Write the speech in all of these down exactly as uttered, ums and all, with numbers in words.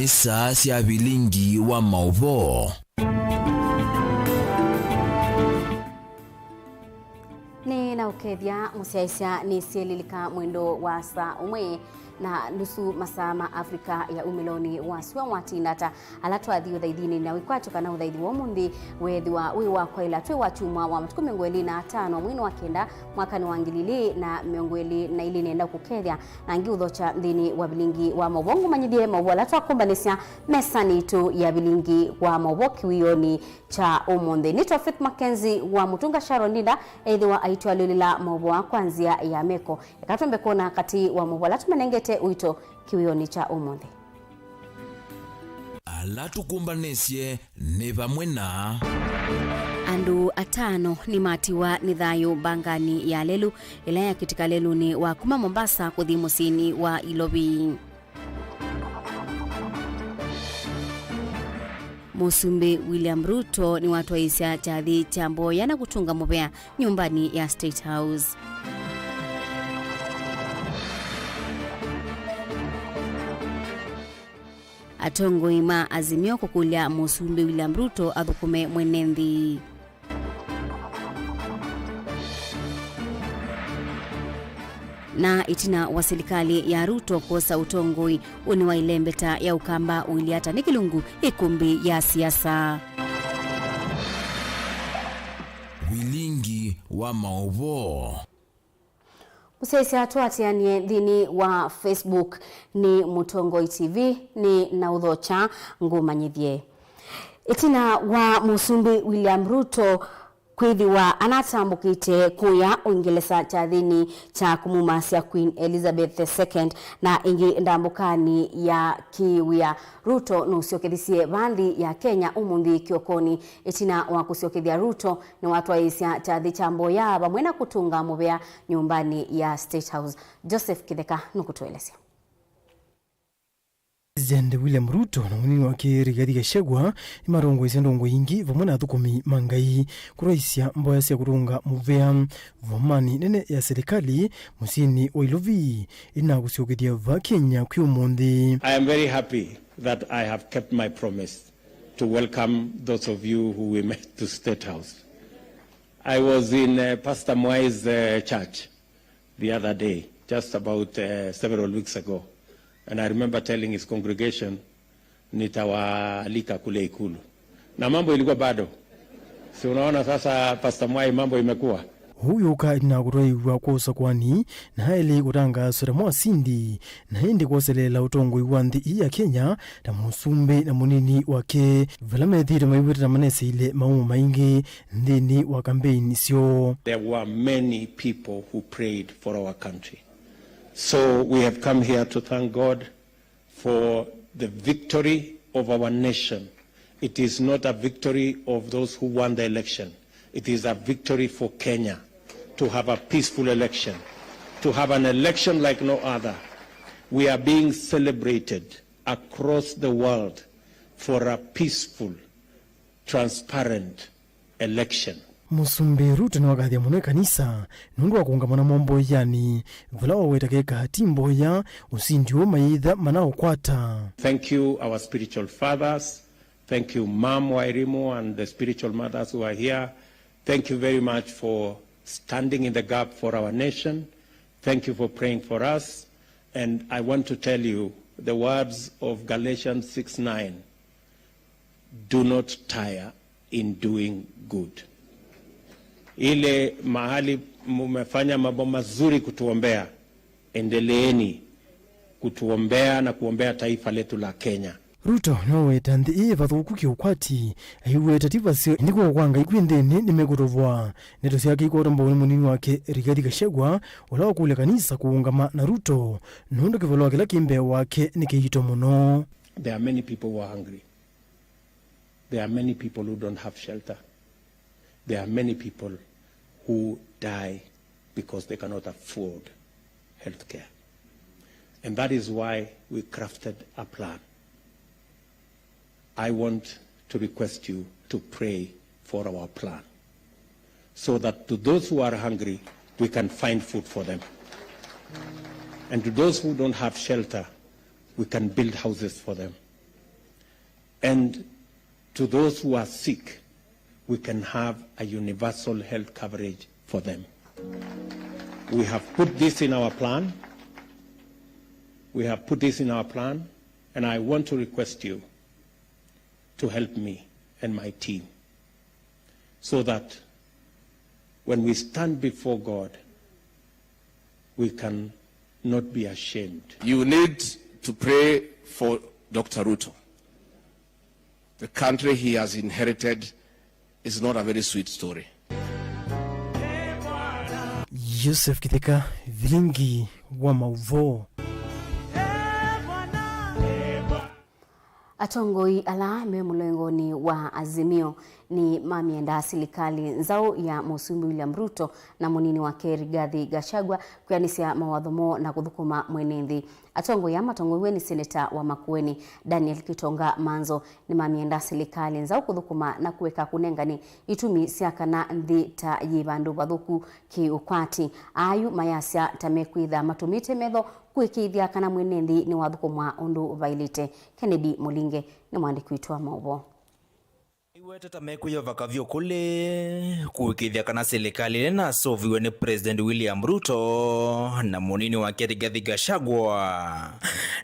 Nĩ saa sya vilingi wa maũvoo. Nĩ na ũkethya mũsyaĩĩsya nĩ syĩlilika mwendo wa saa ũmwe na nusu masaa ma Africa ya umĩlonĩ wa syũa. Watinda ata ala twathi ũthaithinĩ na wĩkwatyo kana ũthaithi wa ũmũnthĩ weethĩwa wĩ wa kwaĩla twĩ wa kyumwa wa matukũ mĩongo ĩlĩ na atano mweinĩ wa kenda mwakanĩ wa ngili ilĩ na mĩongo ĩlĩ na ilĩ. Nenda kũkethya na ngiũthokya nthĩnĩ wa vilingi wa maũvoo ngũmanyĩthye maũvoo ala twakũmbanĩsya mesanĩ itũ ya vilingi wa maũvoo kĩwĩonĩ kya ũmũnthĩ. Nĩtwa Faith Mackenzie wa Mũtunga Sharon Linda, ethĩwa aitwalĩlĩla maũvoo kwa nzĩa ya meko. Eka twambe kwona katĩ wa maũvoo ala tũmanengete ũito kĩwĩonĩ kya ũmũnthĩ. Ala tũkũmbanĩsye nĩ vamwe na. Andũ atano nĩmatiwa nĩ thayũ mbanganĩ ya lelũ ĩla yakĩtĩka lelũnĩ wa kuma Mombasa kũthi mũsyĩnĩ wa Ilovi. Mũsumbĩ William Ruto nĩwatwaĩĩsya kyathĩ kya mboya na kũtũnga mũvea nyũmbanĩ ya State House. Atongoi ma Azimio kũkũlya Mũsumbĩ William Ruto athũkũme mwene nthĩ. Na ĩtina wa silikalĩ ya Ruto kwosa ũtongoi, ũnĩ wa ĩlembeta ya ũkamba ũilyĩ ata nĩ kĩlungu ĩkũmbĩ ya siasa. Vilingi wa maũvoo. Mũsyaĩĩsya tũatĩanĩe nthĩnĩ wa Facebook nĩ Mũtongoi T V, nĩ na ũthokya ngũmanyĩthye. Ĩtina wa Mũsumbĩ William Ruto kwĩthĩwa anatambũkĩte kũya Ũingelesa kyathĩnĩ kya kũmumasya Queen Elizabeth the second na ĩngĩ ndambũkanĩ ya kĩwĩa, Ruto nũsyokethisye va nthĩ ya Kenya ũmũnthĩ kĩokonĩ. Ĩtina wa kũsyokethya Ruto, nĩwatwaĩĩsya kyathĩ kya mboya vamwe na kũtũnga mũvea nyũmbanĩ ya State House. Joseph Kĩtheka nũkũtũelesya. President William Ruto na mũnini wake Rigathi Gachagua nĩmatongoesye ndongoi ingĩ vamwe na athũkũmi ma Ngai kũtwaĩĩsya mboya sya kũtũnga mũvea vomanĩ nene ya silikalĩ mũsyĩnĩ wa Ilovi, ĩna kũsyokethya va Kenya kwĩ ũmũnthĩ. I am very happy that I have kept my promise to welcome those of you who we met to State House. I was in, uh, Pastor Mwai's, uh, church the other day, just about, uh, several weeks ago, and I remember telling his congregation, "Nitawaalika kule Ikulu." Na mambo ilikuwa bado. Si unaona sasa, Pastor Mwai, mambo imekuwa? Ũu yũka ĩtina wa kũtwaĩw'a kwa ũsakwani, na aĩlĩ kũtangaasw'a ta mwasindi, na ĩndĩ kwoseleela ũtongoi wa nthĩ ii ya Kenya ta mũsumbĩ na mũnini wake, vala methĩĩtwe maiw'ĩte na maneseile maumo maingĩ nthĩnĩ wa kambeini syoo. There were many people who prayed for our country. So we have come here to thank God for the victory of our nation. It is not a victory of those who won the election. It is a victory for Kenya to have a peaceful election, to have an election like no other. We are being celebrated across the world for a peaceful, transparent election. Mũsumbĩ Ruto nĩwakathya mũno ĩkanisa nũndũ wa kũũngama namo mboyanĩ, vala waweta keka ti mboya, ũsindi ũũ mayĩtha manaũkwata. Thank you, our spiritual fathers. Thank you, Mom Wairimu, and the spiritual mothers who are here. Thank you very much for standing in the gap for our nation. Thank you for praying for us. And I want to tell you the words of Galatians six nine. Do not tire in doing good. Ile mahali mumefanya mambo mazuri kutuombea, endeleeni kutuombea na kuombea taifa letu la Kenya. Ruto nĩwaweta nthĩ ĩĩ ĩvathũku kĩũkwati, aiweta ti vaseo, ĩndĩ kw'oko kwa Ngai kwĩ nthĩnĩ nĩmekũtovoa. Ndeto syake ikwatwa mbau nĩ mũnini wake Rigathi Gachagua, ũla wakũlya kanisa kũũngama na Ruto, nũndũ kĩvalũa kĩla kĩ mbee wake nĩ kĩito mũno. There are many people who are hungry. There are many people who don't have shelter. There are many people who die because they cannot afford health care. And that is why we crafted a plan. I want to request you to pray for our plan, so that to those who are hungry, we can find food for them. And to those who don't have shelter, we can build houses for them. And to those who are sick, we can have a universal health coverage for them. We have put this in our plan. We have put this in our plan, and I want to request you to help me and my team so that when we stand before God, we can not be ashamed. You need to pray for Doctor Ruto. The country he has inherited is not a very sweet story. Joseph Kitheka, vilingi wa mauvoo. Atongoi ala me mũlengonĩ wa Azimio nĩmamyenda silikalĩ nzaũ ya Mũsumbĩ William Ruto na mũnini wake Rigathi Gachagua kwĩanĩsya mawatho moo na kũthũkũma mwene nthĩ. Atongoi aa matongoew'e nĩ seneta wa Makueni, Daniel Kitonga Manzo, nĩmamyenda silikalĩ nzaũ kũthũkũma na kũeka kũnengane itumi sya kana nthĩ ta yĩ vandũ vathũku kĩ-ũkwati. Ayu mayasya ta mekwĩtha matũmĩte metho kũĩkĩĩthya kana mwene nthĩ nĩwathũkũmwa ũndũ vaĩlĩte. Kennedy Mũlinge nĩ mwandĩki witũ wa maũvoo. Iweteta mekwĩyovaka vyũ kũlĩ kũĩkĩĩthya kana silikalĩ ĩla ĩnaseũviw'e nĩ President William Ruto na mũnini wake Rigathi Gachagua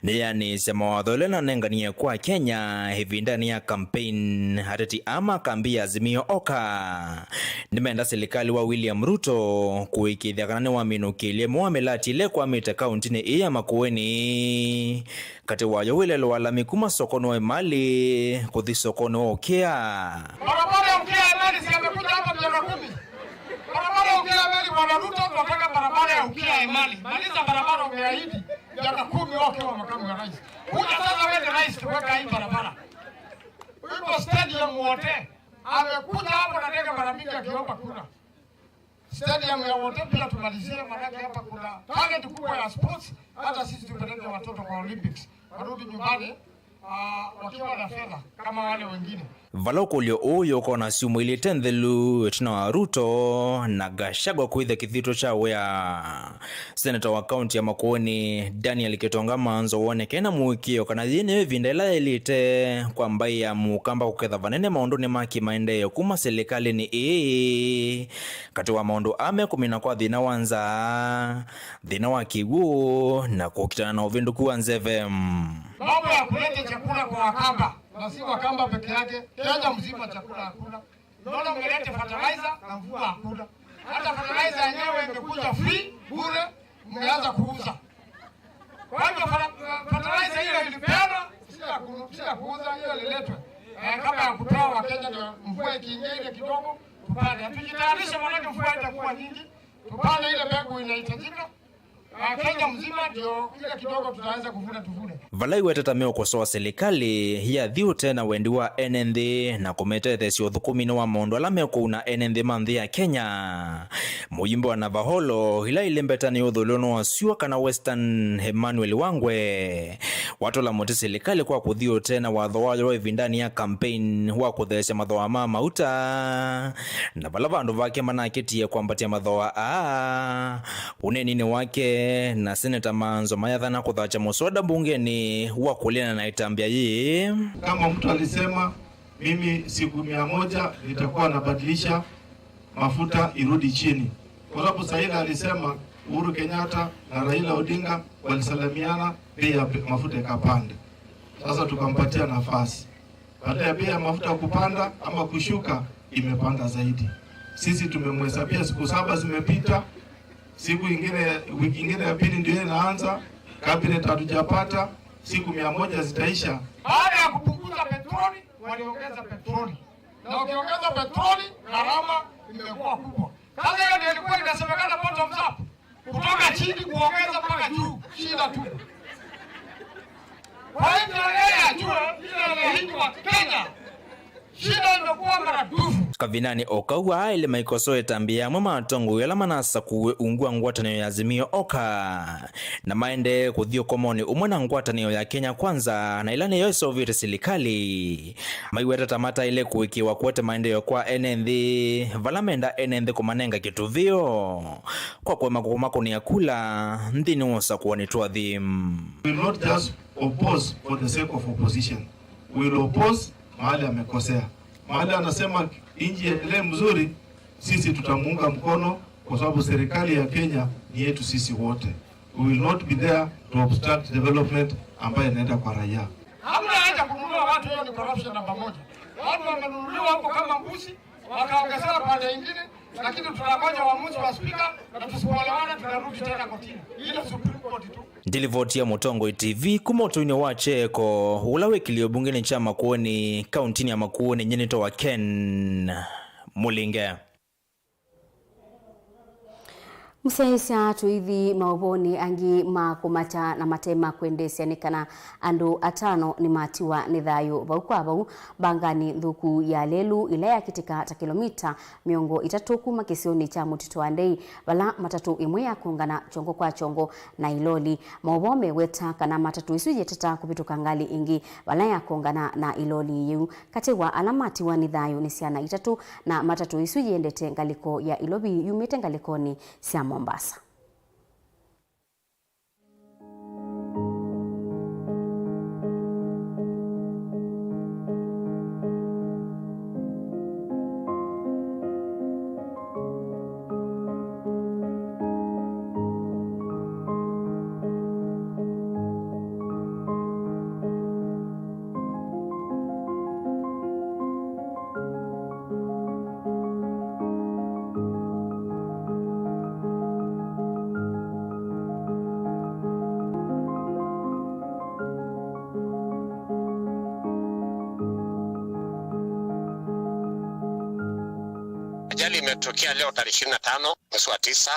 nĩyanĩĩsya mawatho ĩla ĩnanenganie kwa Kenya ĩvindanĩ ya campaign. Ateti aa ma kambi ya Azimio Oka nĩmenda silikalĩ wa William Ruto kũĩkĩĩthya kana nĩwaminũkĩlye ĩmwe wa mĩlati ĩla ĩkwamĩte kauntinĩ ĩĩ ya Makueni, katĩ wayo wĩlelo wa lami kuma sokonĩ wa Emali kũthi sokonĩ wa Ũkĩa. Barabara ya Ũkĩa Emali, si amekuja hapa miaka kumi? Barabara ya Ukia Emali, Bwana Ruto, tunataka barabara ya Ukia Emali. Maliza barabara umeahidi miaka kumi wewe ukiwa makamu wa rais. Kuja sasa wewe ni rais, tuweka hii barabara. Iko stadium wote. Amekuja hapo na ndege mara mingi akiomba kura. Stadium ya wote pia tumalizie, maanake hapa kuna target kubwa ya sports. Hata sisi tupeleke watoto kwa Olympics. Warudi nyumbani ah, wakiwa na fedha kama wale wengine. Vala ũkũlyo ũũ yũka na syumwa ilĩ ite nthelu ĩtina wa Ruto na Gachagua kwĩthya kĩthito kya wĩa. Seneta wa kaunti ya Makueni, Daniel Kitonga Manzo, wonekene na mũĩkĩĩo kana yĩĩ nĩyo ĩvinda ĩla yaĩlĩte kwa mbaĩ ya Mũkamba kũketha vanene maũndũnĩ ma kĩmaendeeo kuma silikalĩnĩ ĩĩ. Katĩ wa maũndũ aa mekũmina kwa thĩna wa nzaa, thĩna wa kĩw'ũ, na kũkitana na ũvĩndũku wa nzeve. Mambo ya kuleta chakula kwa Wakamba, na si Wakamba peke yake, Kenya mzima chakula hakuna. Naona mmelete fertilizer na mvua hakuna. Hata fertilizer yenyewe imekuja free, bure, mmeanza kuuza. Kwa hivyo fera-, fertilizer hiyo ilipeanwa, si ya ku-, si ya kuuza, hiyo ililetwe. Eh, kama ya kupewa Wakenya ndio mvua ikiingia ile kidogo, tupande. Tujitayarishe, maanake mvua itakuwa nyingi. Tupande ile mbegu inahitajika. Ah, Kenya mzima ndio ile kidogo tutaweza kuvuna tuvune. Vala iweteta meũkosoa silikalĩ yathi ũte na wendi wa ene nthĩ na kũmetetheesya ũthũkũminĩ wa maũndũ ala mekũuna ene nthĩ ma nthĩ ya Kenya. Mũyumbe wa Navaholo, ila ilĩ mbeta nĩ ũthũlũnũ wa syũa kana Western, Emmanuel Wangwe, watũla mũtĩ silikalĩ kwa kũthi ũte na watho wayo wa ĩvindanĩ ya campaign wa kũtheesya mathooa ma mauta, na vala vandũ vake manakĩtie kwambatya mathooa aa. Ũneeninĩ wake na Seneta Manzo mayathana kũthakya mũswada mbungenĩ wa kũleana na ĩtambya yĩĩ. Kama mtu alisema, mimi siku mia moja nitakuwa nabadilisha mafuta irudi chini. Kwa sababu Raila alisema, Uhuru Kenyatta na Raila Odinga walisalimiana, bei ya pe-, mafuta ikapanda. Sasa tukampatia nafasi. Baada ya bei ya mafuta kupanda ama kushuka, imepanda zaidi. Sisi tumemhesabia siku saba zimepita, siku ingine, wiki ingine ya pili ndio inaanza, cabinet hatujapata, siku mia moja zitaisha. Baada ya kupunguza petroli, waliongeza petroli. Na ukiongeza petroli, gharama imekuwa kubwa. Sasa hiyo ndio ilikuwa inasemekana bottoms up. Kutoka chini kuongeza mpaka juu, shida tu. Kwa hivyo yeye ajue ile anaahidi wa Kenya, shida imekuwa maradufu. Kavindanĩ o kau, aa elĩ maikosoa ĩtambya amwe ma atongoi ala manasakuwe ungu wa ngwatanĩo ya Azimio Oka, na maendee kũthi ũkomonĩ ũmwe na ngwatanĩo ya Kenya Kwanza, na ĩla nĩyo ĩseũvĩte silikalĩ. Maiweta ta mataĩle kũĩkĩĩwa kũete maendeeo kwa ene nthĩ, vala menda ene nthĩ kũmanenga kĩtũvĩo kwa kũema kũmakũnĩa kula nthĩnĩ wa ũsakũanĩ twa nthĩ. We will not just oppose for the sake of opposition. We will oppose mahali amekosea. Mahali anasema nchi iendelee mzuri, sisi tutamuunga mkono kwa sababu serikali ya Kenya ni yetu sisi wote. We will not be there to obstruct development ambayo inaenda kwa raia. Hamna haja kununua watu, hiyo ni corruption namba moja. Watu wamenunuliwa huko kama mbuzi, wakaongezewa pande ingine, lakini tunangoja uamuzi wa spika, na tusipoelewana tunarudi tena kotini. Ile Supreme Court tu. Nĩ livoti ya Mũtongoi T V kuma ũtũinĩ wa Kyeko, ũla wĩkĩlĩe mbungenĩ kya Makueni, kauntinĩ ya Makueni, nyie nĩtawa Ken Mũlinge. Mũsyaĩĩsya tũithi maũvoonĩ angĩ ma kũmata na mate ma kwendeesya nĩ kana andũ atano nĩmatiwa nĩ thayũ vau kwa vau mbanganĩ nthũku ya lelũ ĩla yakĩtĩka ta kĩlomita mĩongo ĩtatũ kuma kĩsionĩ kya Mũtitũ wa Ndei, vala matatũ ĩmwe yakongana kyongo kwa kyongo na ĩloli. Maũvoo meweta kana matatũ ĩsu yĩtata kũvĩtũka ngalĩ ĩngĩ vala yakongana na ĩloli yĩu. Katĩ wa ala matiwa nĩ thayũ nĩ syana itatũ, na matatũ ĩsu yĩendete ngalĩko ya Ilovi yumĩte ngalĩkonĩ sya Mombasa. Ajali imetokea leo tarehe ishirini na tano mwezi wa tisa,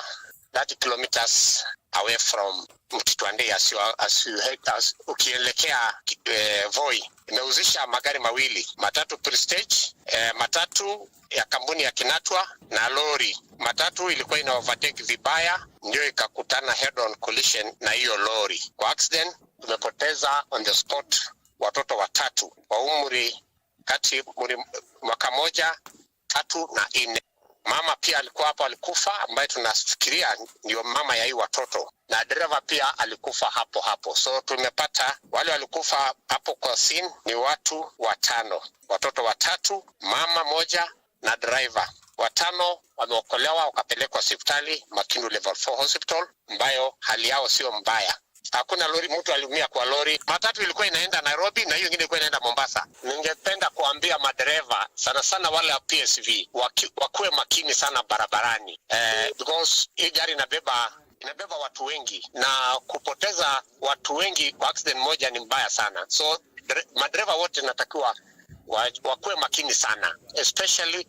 thirty kilometers away from Mtitwandei, as you are, as you head, as, ukielekea, eh, Voi. Imehusisha magari mawili, matatu Prestige, eh, matatu ya kampuni ya Kinatwa na lori. Matatu ilikuwa ina overtake vibaya, ndio ikakutana head on collision na hiyo lori. Kwa accident tumepoteza on the spot watoto watatu wa umri kati mri-, mwaka moja, tatu na nne. Mama pia alikuwa hapo, alikufa, ambaye tunafikiria ndio mama ya hii watoto, na dereva pia alikufa hapo hapo. So tumepata wale walikufa hapo kwa scene ni watu watano, watoto watatu, mama moja na driver. Watano wameokolewa wakapelekwa hospitali, Makindu Level four Hospital, ambayo hali yao sio mbaya. Hakuna lori, mtu aliumia kwa lori. Matatu ilikuwa inaenda Nairobi na hiyo ingine ilikuwa inaenda Mombasa. Ningependa kuambia madereva, sana sana wale wa P S V, waki-, wakuwe makini sana barabarani. Eh, because hii gari inabeba, inabeba watu wengi, na kupoteza watu wengi kwa accident moja ni mbaya sana. So, dere-, madereva wote natakiwa wa-, wakuwe makini sana, especially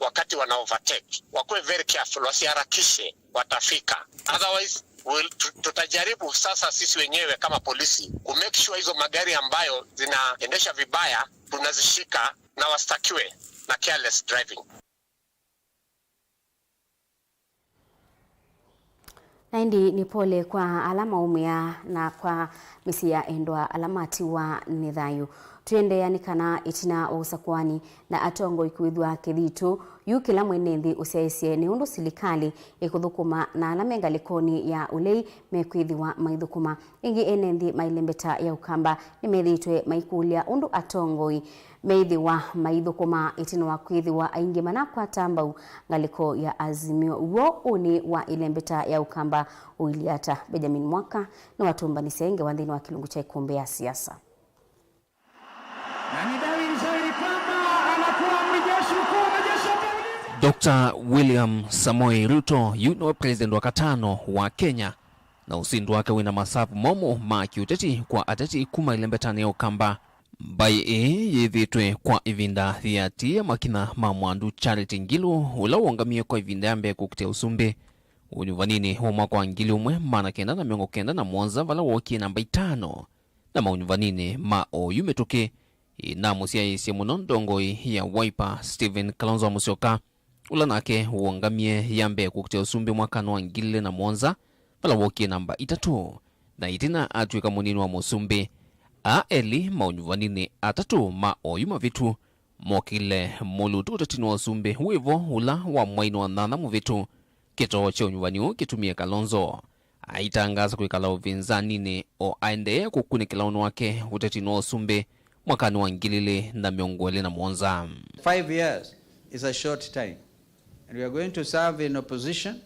wakati wana overtake. Wakuwe very careful, wasiharakishe, watafika. Otherwise, we'll, tu-, tutajaribu sasa sisi wenyewe kama polisi ku make sure hizo magari ambayo zinaendesha vibaya tunazishika na wastakiwe na careless driving. Na ĩndĩ nĩ pole kwa ala maũmĩa na kwa mĩsyĩ ya endwa ala matiwa nĩ thayũ. Tũendeea nĩ kana ĩtina wa ũsakũani na atongoi kwĩthwa kĩthitũ, yu kĩla mwene nthĩ ũsyaĩĩsye nĩ ũndũ silikalĩ ĩkũthũkũma na ala me ngalĩkonĩ ya ũlei mekwĩthĩwa maithũkũma. Ĩngĩ ene nthĩ ma ĩlembeta ya Ũkamba nĩmethĩĩtwe maikũlya ũndũ atongoi meĩthĩwa maithũkũma ĩtina wa kwĩthĩwa aingĩ manakwata mbau ngalĩko ya Azimio. W'o ũnĩ wa ĩlembeta ya Ũkamba ũilyĩ ata? Benjamin Mwaka nĩwatũmbanĩsya ĩngewa nthĩnĩ wa kĩlungu kya ĩkũmbĩ ya siasa. Na ni dhahiri shahiri kwamba anakuwa amri jeshi mkuu wa majeshi ya polisi. Doctor William Samoei Ruto yu nĩwe president wa katano wa Kenya, na ũsindi wake wĩna masavu momũ ma kĩũteti kwa ateti kuma ĩlembetanĩ ya Ũkamba. Mbaĩ ĩĩ yĩthĩtwe kwa ĩvinda yĩatĩĩa makinya ma Mwandu Charity Ngilu, ũla wongamie kwa ĩvinda ya mbee kũkitĩa ũsumbĩ ũnyuvaninĩ wa mwaka wa ngili ũmwe maana kenda na mĩongo kenda na mũonza, vala wookie namba itano, na maũnyuvaninĩ ma oyu mĩtũkĩ, ĩnamũsyaĩĩsye mũno ndongoi ya Wiper Stephen Kalonzo Musyoka, ũla nake wongamie ya mbee kũkitĩa ũsumbĩ mwakanĩ wa ngili ilĩ na mũonza, vala wookie namba itatũ, na ĩtina atw'ĩka mũnini wa mũsumbĩ. Aa elĩ maũnyuvaninĩ atatũ ma oyu mavĩtu mokĩle mũlutu ũtetinĩ wa ũsumbĩ wĩvo ũla wa mweinĩ wa nyanya mũvĩtu. Kĩtoo kya ũnyuvani ũũ kĩtumie Kalonzo aitangaasa kwĩkala ũvinzaninĩ o aendee kũkunĩkĩla ũnĩ wake ũtetinĩ wa ũsumbĩ mwakanĩ wa ngili ilĩ na mĩongo ĩlĩ na mũonza. Five years is a short time, and we are going to serve in opposition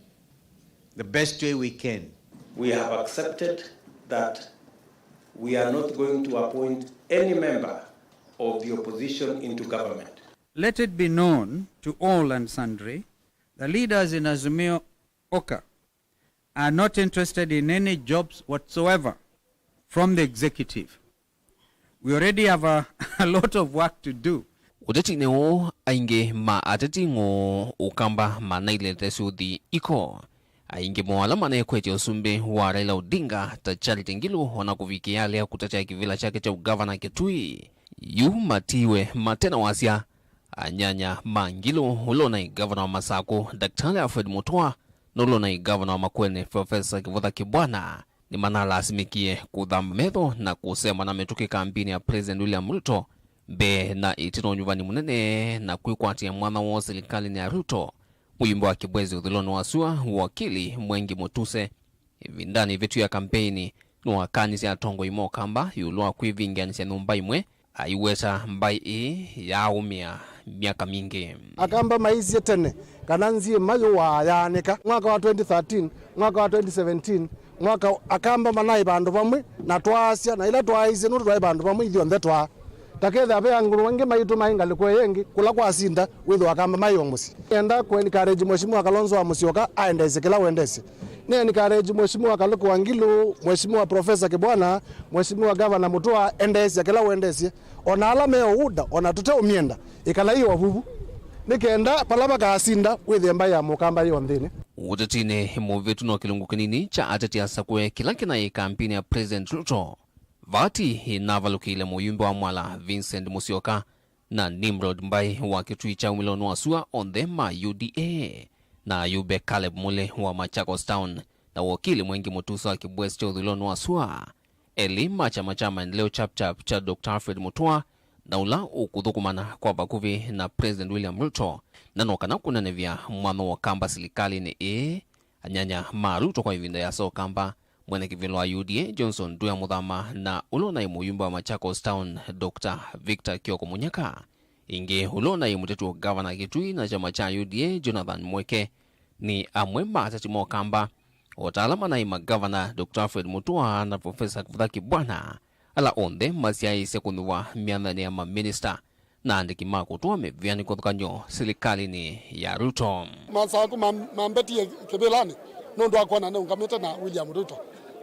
the best way we can. We have accepted that we are not going to appoint any member of the opposition into government. Let it be known to all and sundry, the leaders in Azimio Oka are not interested in any jobs whatsoever from the executive. We already have a, a lot of work to do. Ũtetinĩ ũũ, aingĩ ma ateti ng'ũũ Ũkamba manailĩte syũthi iko. Aingĩ moo ala manekwetye ũsumbĩ wa Raila Odinga ta Charity Ngilu, ona kũvikĩa alea kũtetea kĩvĩla kyake kya ũgavana Kitui. Yu matiwe mate na wasya. Anyanya ma Ngilu, ũla ũnaĩ ngavana wa Masakũ, Daktari Alfred Mutua, na ũla ũnaĩ ngavana wa Makueni, Profesa Kivutha Kibwana, nĩmanalasimĩkie kũthamba metho na kũsema na mĩtũkĩ kambini ya President William Ruto mbee na ĩtina wa ũnyuvani mũnene na kwĩkwatĩa mwanya woo silikalĩnĩ ya Ruto. Mũyumbe wa Kibwezi ũthũĩlonĩ wa sua, wakili Mwengi Mutuse, ĩvindanĩ ĩvĩtu ya kambeini, nĩwakanisye atongoi ma Ũkamba ĩũlũ wa kwĩvingĩanĩsya nyũmba ĩmwe, aiweta mbaĩ ĩĩ yaaũmĩa myaka mingĩ. Akamba maisye tene kana nzĩ ĩma yũaa yaanĩka. Mwaka wa twenty thirteen, mwaka wa twenty seventeen, mwaka Akamba manaĩ vandũ vamwe na twaasya, na ĩla twaaisye nũndũ twaĩ vandũ vamwe ithyonthe twaa. Takethĩa ve angũlũ angĩ maitũ maĩ ngalĩko ĩĩ ĩngĩ, kũla kwasinda, wĩthĩwa Akamba maĩ o mũsyĩ. Nĩenda kũ encourage Mheshimiwa Kalonzo wa Musyoka aendeesye kĩla ũendeesye. Nĩ encourage Mheshimiwa Kalonzo wa Ngilu, Mheshimiwa Professor Kibwana, Mheshimiwa Governor Mutua, endeesya kĩla ũendeesye. Ona ala me o UDA, ona tũteũmyenda, ĩkalai o vuvu. Nĩ kenda pala vakasinda, wĩthĩe mbaĩ ya Mũkamba yĩ o nthĩnĩ. Ũtetinĩ mũvĩtu no kĩlungu kĩnini kya ateti asakũe kĩla kĩnaĩ kambini ya President Ruto. Vati ĩnavalũkĩile mũyumbe wa Mwala Vincent Musyoka na Nimrod Mbai wa Kitui kya Umĩlonĩ wa Sua, onthe ma U D A, na ayumbe Caleb Mule wa Machakos Town na wakili Mwengi Mutuse wa Kibwezi kya ũthũĩlonĩ wa Sua, elĩ ma kyama kya Maendeleo Chap Chap kya Doctor Alfred Mutua, na ũla ũkũthũkũmana kwa vakuvĩ na President William Ruto, na no kana kũnenevya mwanya wa Ũkamba silikalĩnĩ ĩĩ. Anyanya ma Ruto kwa ĩvinda yĩasa Ũkamba, mwene kĩvĩla wa U D A Johnson Nduya Mũthama na ũla ũnaĩ mũyumbe wa Machakos Town Doctor Victor Kioko Munyaka, ĩngĩ ũla ũnaĩ mũteti wa ũgavana Kitui na kyama kya U D A Jonathan Mweke, nĩ amwe ma ateti ma Ũkamba, o ta ala manaĩ magavana Doctor Alfred Mutua na Professor Kivutha Kibwana, ala onthe masyaĩĩsye kũnyuvwa myathanĩ ya maminista na andĩki ma kũtũa mĩvĩa nĩ kĩvathũkany'o silikalĩnĩ ya Ruto. Masakũ mam-, mambetie kĩvĩlanĩ nũndũ wa kwona nĩũngamĩte na William Ruto,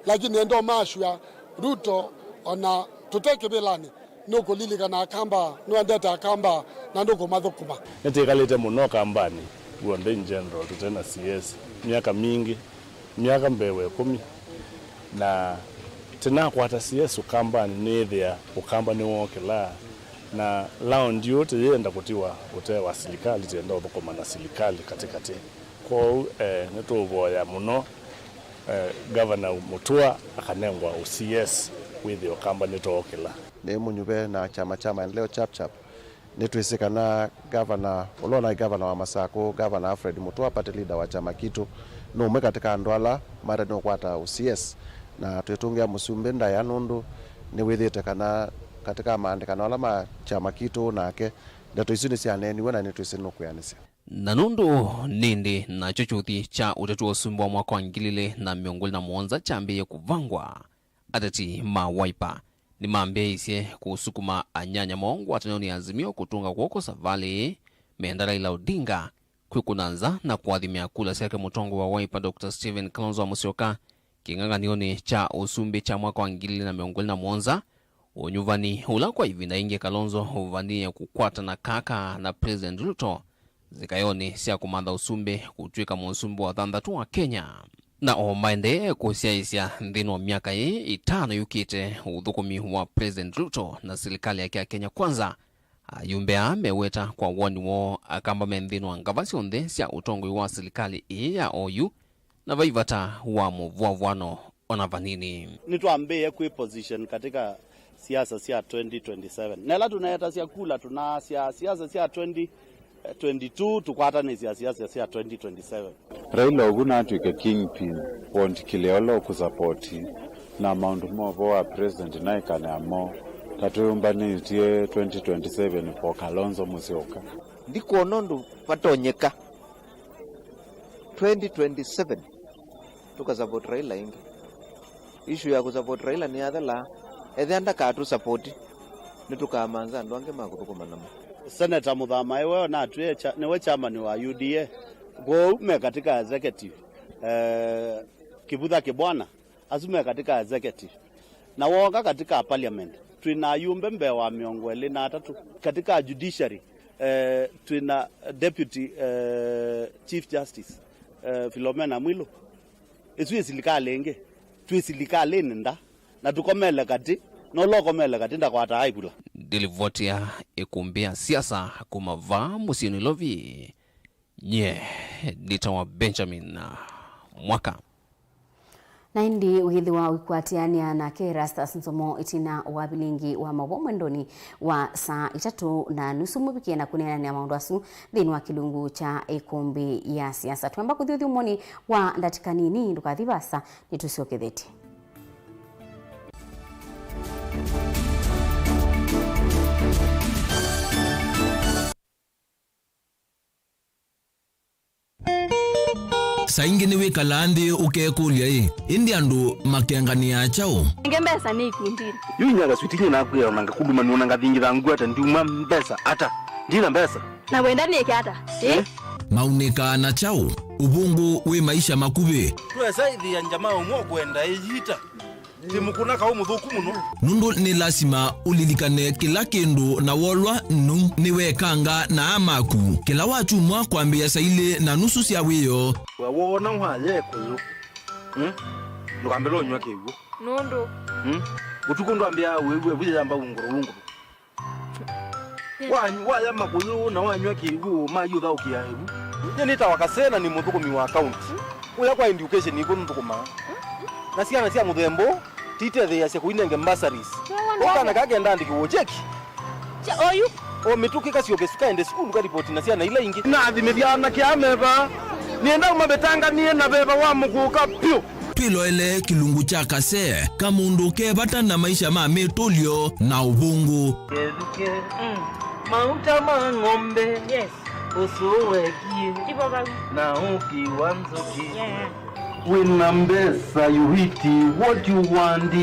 lakini endo mashua Ruto ona tũte kĩvĩlanĩ nũkũlilikana Akamba, nũendete Akamba na nũkũmathũkũma. Nĩtwĩkalĩte mũno Kambanĩ w'onthe in general tũte na C S myaka mingĩ. Myaka mbee wa ĩkũmi, na tĩnakwata C S Ũkambanĩ, nĩĩthĩa Ũkamba nĩwookĩla, na laundi ũũ tĩyĩenda kũtiwa ũtee wa silikalĩ, tĩenda ũthũkũma na silikalĩ katĩkatĩ. Kwoou, eh, nĩtũũvoya mũno, eh, Governor Mutua akanengwa ũ C S wĩthĩe Ũkamba nĩtookĩla. Nĩ mũnyuve na kyama kya Maendeleo Chap Chap. Nĩtwĩsĩ kana gavana ũla ũnaĩ gavana wa Masakũ, Gavana Alfred Mutua, party leader wa kyama kitũ, nĩ ũmwe katĩ ka andũ ala mate nũkwata ũ C S, na twĩtũngĩa mũsumbĩ ndaĩa nũndũ nĩwĩthĩĩte kana katĩ ka maandĩkano ala ma kyama kitũ nake, ndeto isu nĩsyaneeniwe na nĩtwĩsĩ nũkwĩanĩsya. Na nũndũ nĩndĩ nakyo kyũthi kya ũteti wa ũsumbĩ wa mwaka wa ngili ilĩ na mĩongo ĩlĩ na mũonza kyambĩĩe kũvangwa, ateti ma Wiper nĩmambĩĩisye kũsukuma anyanya moo ngwatanĩonĩ ya Azimio kũtũnga kw'oko savalĩ ĩĩ, menda Raila Odinga kwĩkũna nza na kũathimĩa kula syake mũtongoi wa Wiper Doctor Stephen Kalonzo wa Musyoka kĩng'ang'anĩonĩ kya ũsumbĩ kya mwaka wa ngili ilĩ na mĩongo ĩlĩ na mũonza, ũnyuvani ũla kwa ĩvinda yĩngĩ Kalonzo ũvanie kũkwatana kaka na President Ruto nzĩkaĩonĩ sya kũmantha ũsumbĩ kũtw'ĩka mũsumbĩ wa thanthatũ wa Kenya. Na o maendee kũsyaĩĩsya nthĩnĩ wa myaka ĩĩ ĩtano yũkĩte, ũthũkũmi wa President Ruto na silikalĩ yake ya Kenya Kwanza, ayumbe aa meweta kwa woni woo Akamba me nthĩnĩ wa ngava syonthe sya ũtongoi wa silikalĩ ĩĩ ya oyu, na vai vata wa mũvũavũano ona vanini. Nĩtwambĩĩe kwĩ position katika siasa sya twenty twenty-seven. Na ĩla tũneetasya kula, tũnaasya siasa sya twenty twenty-two, tũkwatanĩsya siasa sya twenty twenty-seven. Raila ũvu natw'ĩke kingpin, wondikĩlĩa ũla ũkũsapoti, na maũndũ ma ũvoo wa president naĩkane amo, Na twĩyũmbanĩtye twenty twenty-seven for Kalonzo Musyoka. Ndikwona ũndũ vatonyeka twenty twenty-seven tũkasupport Raila ĩngĩ. Issue ya kũsupport Raila nĩyathela, ethĩa ndakatũsupport, nĩtũkamanza andũ angĩ ma kũthũkũma namo. Senator Mũthama ĩwe onatw'e cha-, nĩwe chairman wa U D A, kwoou me katika executive. Eh, Kivutha Kibwana, asu me katika executive. Na wooka katika parliament, twĩ na ayumbe mbee wa mĩongo ĩlĩ na atatũ. Katika judiciary, eh, twĩ na deputy, eh, chief justice, eh, Philomena Mwilu. Ĩsu ĩ silikalĩ ĩngĩ. Twĩ silikalĩnĩ nda, na tũkomele katĩ, na ũla ũkomele katĩ ndakwataa ivula. Ndilivoti ya ĩkumbi ya siasa kuma vaa mũsyĩ Nairobi. Nye nĩtawa Benjamin Mwaka. Na ĩndĩ wĩthĩwa ũikwatĩanĩa nake Erastus Nzomo ĩtina wa vilingi wa maũvoo mwendonĩ wa saa itatũ na nusu mũvikie na kũneenanĩa maũndũ asu nthĩnĩ wa kĩlungu kya ĩkumbi ya siasa. Twamba kũthi ũthyũmũnĩ wa ndatĩka nini, ndũkathi vaasa, nĩtũsyokethetye. Saa ingĩ nĩwĩkalaa nthĩ ũkekũlya-ĩ, ĩndĩ andũ makenganĩaa kyaũ? Nenge mbesa nĩ ikundinĩ. Yu inya kaswiti nyie nakwĩa ona ngakuluma nĩona ngathingitha ngwata ndiuma mbesa ata. Ndina mbesa. Na wenda nĩke ata? Eh? Maunĩkaa na kyaũ? Ũvũngũ wĩ maisha makuvĩ. Twesa ĩthĩa njama ũmwe ũkwenda ĩyita. Ti mũkũna kaũ mũthũku mũno. Nũndũ nĩ lasima ũlilikane kĩla kĩndũ na wolwa nũu nĩwekanga na aa maku. Kĩla wakyumwa kwambĩĩa saa ilĩ na nusu sya wĩoo. We woona waya ĩkũyũ, hmm? Ndũkambĩle ũnyw'a kĩw'ũ. Nũndũ? Hmm? Ũtukũ ndwambĩaa wĩw'e vu yayamba ungũrũ ungũrũ. Wa-, waya makũyũ na wanyw'a kĩw'ũ, mayũthaũkĩa ĩvu. Nyie nĩtawa Kasee na nĩ mũthũkũmi wa kaunti. Kũya kwa education nĩkw'o nthũkũmaa. Na syana sya mũthemba ũũ titetheeasya kũinenge bursaries. Ũkana kaa kenda andĩkĩwe cheki. Kya oyu? O mĩtũkĩ kasyoke sukaende sukulu karipoti na syana ila ingĩ. Nathimĩthya anake aa me vaa. Nĩenda ũmavĩtanganie na veva wa mũkũka pyũ. Twĩloele kĩlungu kya Kasee, kamũndũ ke vata na maisha ma mĩtũlyo na ũvũngũ. Kethukĩ, mm, mauta ma ng'ombe, yes, ũsũ wekie, ivo vau, na ũki wa nzũkĩ. Yeah. Wĩna mbesa, you eat what you want.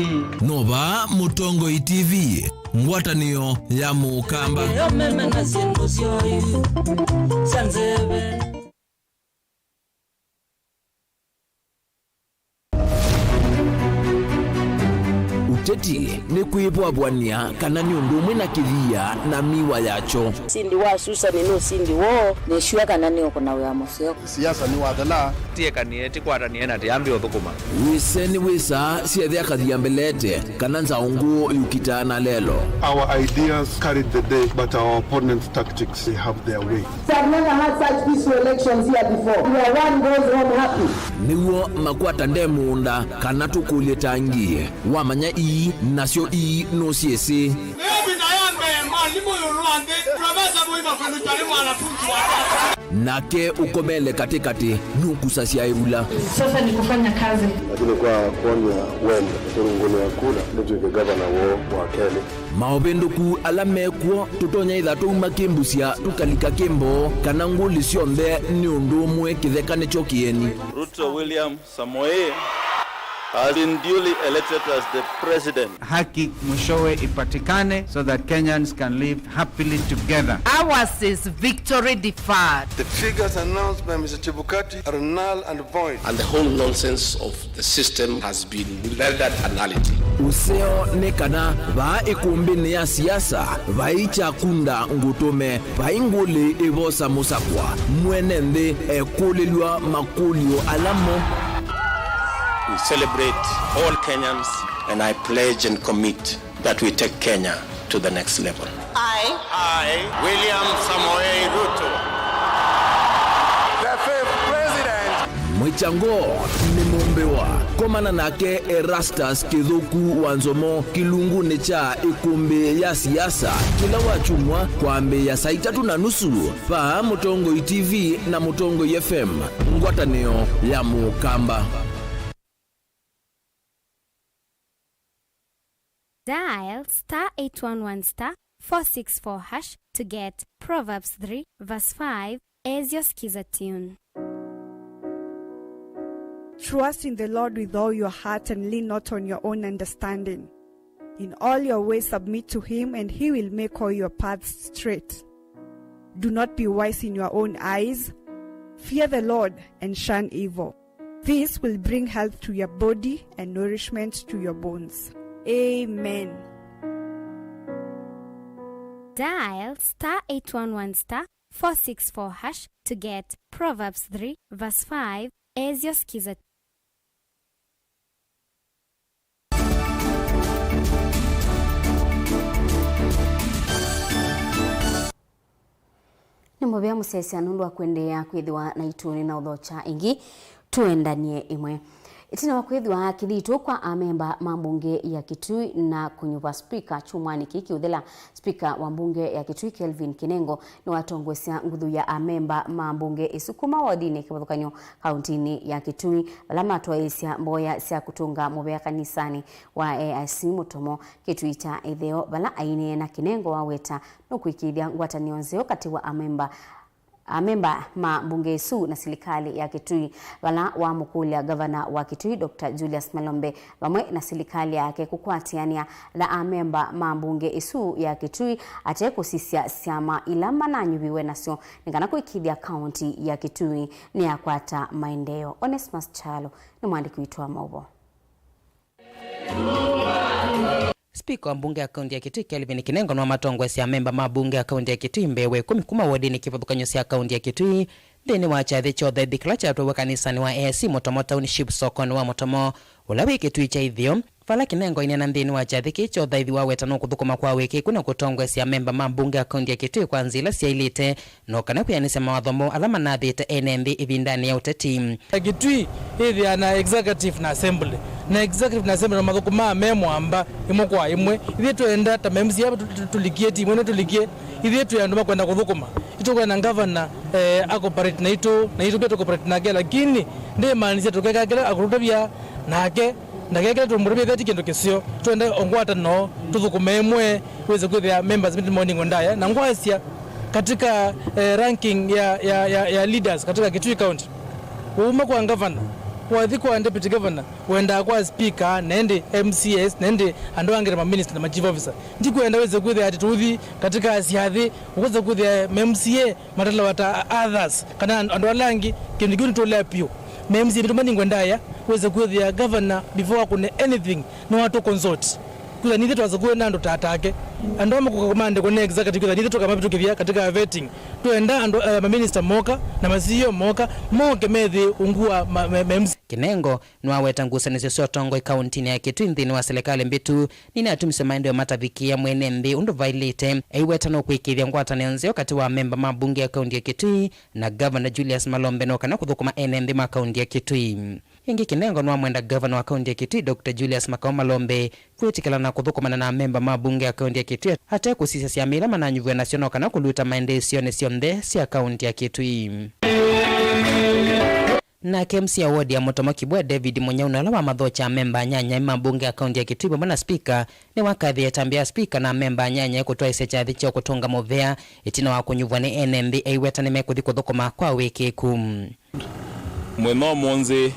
No vaa Mũtongoi T V, ngwatanĩo ya Mũkamba. Ĩyo meme na syĩndũ syoo sya nzeve. Ũteti nĩ kwĩvwavw'ania kana nĩ ũndũ ũmwe na kĩthia na miwa yakyo. Sindi wa Susani nĩ ũsindi woo, nĩsw'a kana nĩũkũna wĩa mũseo. Siasa nĩ wathela. Tiekanie, tikwatanĩe na tiambi ũthũkũma. Wĩse nĩ wĩsaa syethĩa kathia mbelete, kana nzaũngũ yũkitaa na lelo. Our ideas carried the day, but our opponents' tactics, they have their way. I've never had such peaceful elections here before. Where one goes home happy. Nĩw'o makwata nde mũũnda, kana tũkũlye tangi. Wamanya ii, nasyo ii nũsyĩsĩ. Nĩyo vita ya mbee mwalimũ ĩũlũ wa nthĩ, profesa Mũima kũlutwa nĩ mwanafunzi wa tata. Nake ũkomele katĩkatĩ nũkusasya ĩvula. Sasa ni kufanya kazi. Lakini kwa kwony'a wendo, kũrũngũnĩa kura, nĩtw'ĩke gavana woo wa kelĩ. Maũvĩndũku ala mekw'o, tũtonya ĩtha twauma kĩmbusya tũkalika kĩmboo, kana ngũlĩ syonthe nĩ ũndũ ũmwe kĩtheka nĩkyo kĩeni. Ruto William Samoei has been duly elected as the president. Haki mwishowe ipatikane so that Kenyans can live happily together. Ours is victory deferred. The figures announced by Mister Chebukati are null and void. And the whole nonsense of the system has been rendered a nullity. Ũseo nĩ kana vaa ĩkũmbĩnĩ ya siasa vai kyakunda ngũtũme. Vai ngũlĩ ĩvosa mũsakwa, mwene nthĩ ekũlĩlw'a makũlyo ala mo. We celebrate all Kenyans and I pledge and commit that we take Kenya to the next level. I, I, William Samoei Ruto, the fifth president. Mwĩkyango nĩ mũmbĩwa. Komana nake Erastus Kĩthũku wa Nzomo kĩlungunĩ kya ĩkũmbĩ ya siasa kĩla wakyumwa kwambĩĩa saa itatũ na nusu. Vaa Mũtongoi T V na Mũtongoi F M, ngwatanĩo ya Mũkamba. Dial star eight one one star four six four hash to get Proverbs three verse five as your Skiza tune. Trust in the Lord with all your heart and lean not on your own understanding. In all your ways submit to him, and he will make all your paths straight. Do not be wise in your own eyes. Fear the Lord and shun evil. This will bring health to your body and nourishment to your bones. Amen. Dial star eight one one star four six four hash to get Proverbs three verse five as your Skiza. Nĩ mũvea mũsyaĩĩsya nũndũ wa kũendeea kwĩthĩwa naitũ. Nĩnaũthokya ĩngĩ, tũendanie ĩmwe. Ĩtina wa kwĩthĩwa kĩthito kwa amemba ma mbunge ya Kitui na kũnyuvwa spika kyumwanĩ kĩĩ kĩũthela, spika wa mbunge ya Kitui Kelvin Kinengo nĩwatongoesya nguthu ya amemba ma mbunge ĩsu kuma wodinĩ kĩvathũkany'o kauntinĩ ya Kitui, vala matwaĩĩsya mboya sya kũtũnga mũvea kanisanĩ wa A I C Mũtomo Kitui kya Ĩtheo, vala aineena Kinengo waweta nũkwĩkĩĩthya ngwatanĩo nzeo katĩ wa amemba, amemba ma mbunge ĩsu na silikalĩ ya Kitui, vala wamũkũlya ngavana wa Kitui, Doctor Julius Malombe, vamwe na silikalĩ yake kũkwatĩanĩa na amemba ma mbunge ĩsu ya Kitui ate kũsisya syama ila mananyuviwe nasyo nĩ kana kwĩkĩĩthya kaunti ya Kitui nĩyakwata maendeeo. Onesmus Kyalo nĩ mwandĩki witũ wa maũvoo. Spika wa mbunge ya kaunti ya Kitui Kelvin Kinengo nĩwamatongoesya amemba ma mbunge ya kaunti ya Kitui mbee wa ĩkũmi kuma wodinĩ kĩvathũkany'o sya kaunti ya Kitui nthĩnĩ wa kyathĩ kya ũthaithi kĩla kyatwaiwe kanisanĩ wa A I C Mũtomo Township sokonĩ wa Mũtomo ũla wĩ Kitui kya Ĩtheo. Vala Kinengo aineena nthĩnĩ wa kyathĩ kĩĩ kya ũthaithi waweta nũkũthũkũma kwa wĩkĩĩku na kũtongoesya amemba ma mbunge ya kaunti ya Kitui kwa nzĩa ila syaĩlĩte, no kana kwĩanĩsya mawatho moo ala manathĩte ene nthĩ ĩvindanĩ ya ũteti. Kitui ĩthĩaa na executive na assembly, na executive na assembly no mathũkũmaa me mwamba ĩmwe kwa ĩmwe. Ithyĩ twenda ta ma M C A tu-, tu-, tũlikie timu ĩno tũlikie, ithyĩ twĩ andũ makwenda kũthũkũma. Itũkwenda ngavana, eh, a cooperate naitũ, na itũ pia tũ cooperate nake, lakini ndĩmaanisya tũkeka kĩla akũtũtavya nake. Ndakekĩle tũmũtũmĩthya ti kĩndũ kĩseo. Twenda ngwatanĩo, tũthũkũme ĩmwe, wĩse kwĩthĩa members meeting maũningo ndaya. Na ngwasya katika, eh, ranking ya, ya, ya, ya leaders katika Kitui County, wauma kwa governor, wathi kwa deputy governor, wendaa kwa speaker, na ĩndĩ M C As, na ĩndĩ andũ angĩ ta maminister na ma chief officer. Ndikwenda wĩse kwĩthĩa atĩ tũthi katika syathi, ũkwĩsa kwĩthĩa ma M C A matalawa ta others, kana and-, andũ ala angĩ, kĩndũ kĩu nĩtũlea piũ. Ma M C A nĩtũmaningwe ndaya, wĩse kwĩthĩa governor before akũne anything, no atũ consult. Kwĩsa nithe twasakũe na andũ ta atake. Andũ ama kũkamandĩkwa nĩ executive, kwĩsa nithe tũkamavĩtũkĩthya katika vetting. Twenda andũ, eh, ma minister moka, na ma C E O moka, moke methĩ ungu wa ma, ma, ma M C A. Kinengo nĩwaweta ngusanĩsyo sya ũtongoi kauntinĩ ya Kitui nthĩnĩ wa silikalĩ mbĩtu nĩnatumisye maendeeo matavikĩĩa mwene nthĩ ũndũ vaĩlĩte, aiweta nũkwĩkĩĩthya ngwatanĩo nzeo katĩ wa amemba ma mbunge ya kaunti ya Kitui na Governor Julius Malombe no kana kũthũkũma ene nthĩ ma kaunti ya Kitui. Ĩngĩ Kinengo nĩwamwenda Governor wa kaunti ya Kitui, Doctor Julius Makau Malombe, kwĩtĩkĩla na kũthũkũmana na amemba ma mbunge ya kaunti ya Kitui ate kũsisya syama ila mananyuvw'e nasyo no kana kũluta maendeeo isionĩ syonthe sya kaunti ya Kitui. Nake M C A wa wodi ya Mũtomo Kibwe, David Mũnyau, na ũla wamathokya amemba anyanyae ma mbunge ya kaunti ya Kitui vamwe na spika, nĩwakathĩĩe ĩtambya ya spika na amemba anyanyae kũtwaĩsya kyathĩ kya kũtũnga mũvea ĩtina wa kũnyuvwa nĩ ene nthĩ, aiweta nĩmekũthi kũthũkũma kwa wĩkĩĩku. Mũthenya ũmũnthĩ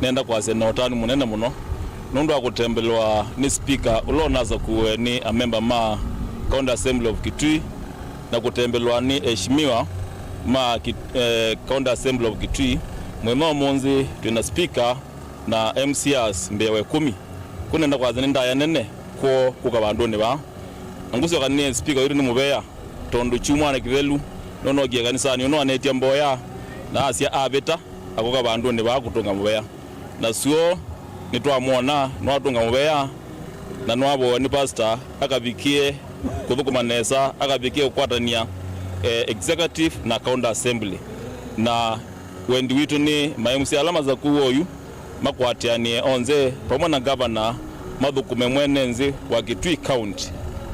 nenda kwasya na ũtanu mũnene mũno nũndũ wa kũtembelewa nĩ spika ũla ũnasakuwe nĩ amemba ma County Assembly of Kitui na kũtembelewa nĩ eheshimiwa ma Ki-, eh, County Assembly of Kitui. Mũthenya ũmũnthĩ twĩ na spika na M C As mbee wa ĩkũmi. Kũu nenda kwasya nĩ ndaya nene kwoo kũka vandũnĩ vaa. Na ngũsyoka nĩ spika witũ nĩ mũvea, tondũ kyumwanĩ kĩthelu nũnookie kanisanĩ ũnũanĩtye mboya na asya avĩta akũka vandũnĩ vaa kũtũnga mũvea. Na suo nĩtwamwona nĩwatũnga mũvea na nĩwavoewa nĩ pastor akavikĩe kũthũkũma nesa, akavikĩe kũkwatany'a, eh, executive na county assembly. Na wendi witũ nĩ ma M C A ala masakuwe oyu makwatĩanĩe onthe vamwe na ngavana mathũkũme mwene nthĩ wa Kitui County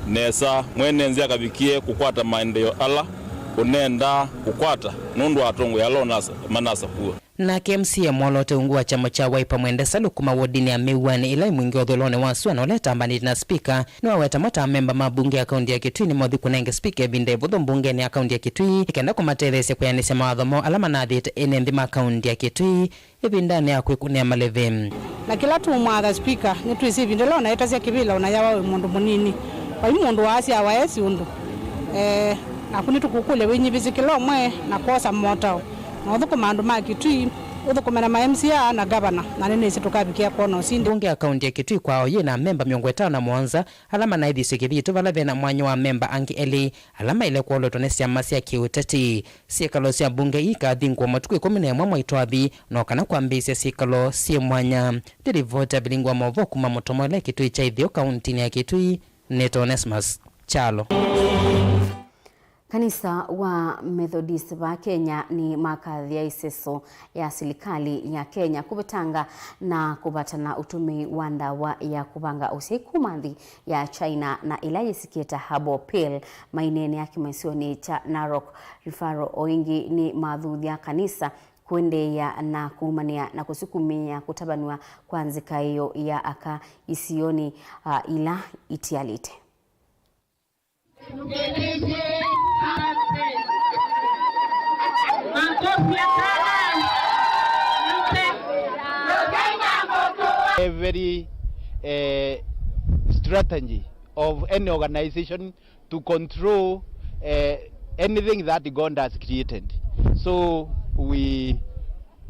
nesa, mwene nthĩ akavikĩe kũkwata maendeeo ala ũnendaa kũkwata nũndũ wa atongoi ala ũnasa-, manasakuwa. Nake M C A mwoloote ungu wa kyama kya Wiper Mwende Salu kuma wodinĩ ya Mĩuanĩ ĩla ĩ mwingĩ ũthũĩlonĩ wa sua na ũla ĩtambanĩtye na spika, nĩwaweta amwe ta amemba ma mbunge ya kaunti ya Kitui nĩmothi kũnenge spika ĩvinda ĩvũthũ mbungenĩ ya kaunti ya Kitui nĩ kenda kũmatetheesya kwĩanĩsya mawatho moo ala manathĩte ene nthĩ ma kaunti ya Kitui ĩvindanĩ ya kwĩkũnĩa malĩvi. Na kĩla tũũmwatha spika, nĩtwĩsĩ ĩvinda ĩla ũnaetasya kĩvĩla ũnayawa wĩ mũndũ mũnini, vai mũndũ waasyawa esi ũndũ. Eh, naku nĩtũkũkũlya wĩnyivĩsye kĩla ũmwe na kwosa motao na ũthũkũma andũ ma Kitui, ũthũkũme na ma M C A na ngavana, na nĩnĩsĩ tũkavikĩa kwona ũsindi. Mbunge ya kaunti ya Kitui kwao yĩ na amemba mĩongo ĩtano na mũonza ala manaĩthisye kĩthitũ vala ve na mwanya wa amemba angĩ elĩ ala maĩle kwolotwa nĩ syama sya kĩũteti. Syĩkalo sya mbunge ii ikathingwa matukũ ĩkũmi na ĩmwe mwai twathi, no kana kwambĩĩsya syĩkalo syĩ mwanya. Nĩ livoti ya vilingi wa maũvoo kuma Mũtomo ĩla ĩ Kitui kya Ĩtheo, kauntinĩ ya Kitui, nĩtwa Onesmus Kyalo. Kanisa wa Methodist va Kenya nĩ makathĩa ĩseso ya silikalĩ ya Kenya kũvetanga na kũvatana ũtũmĩi wa ndawa ya kũvanga ũsyai kuma nthĩ ya China na ĩla yĩsĩkĩe ta herbal pill. Maineenea kĩmasyonĩ kya Narok Referral, o ĩngĩ nĩ mathuthya kanisa kũendeea na kũumanĩa na kũsukumĩa kũtavanw'a kwa nzika ĩyo ya aka isionĩ, ah, ila itialĩte. Every, eh, strategy of any organization to control, eh, anything that God has created. So we,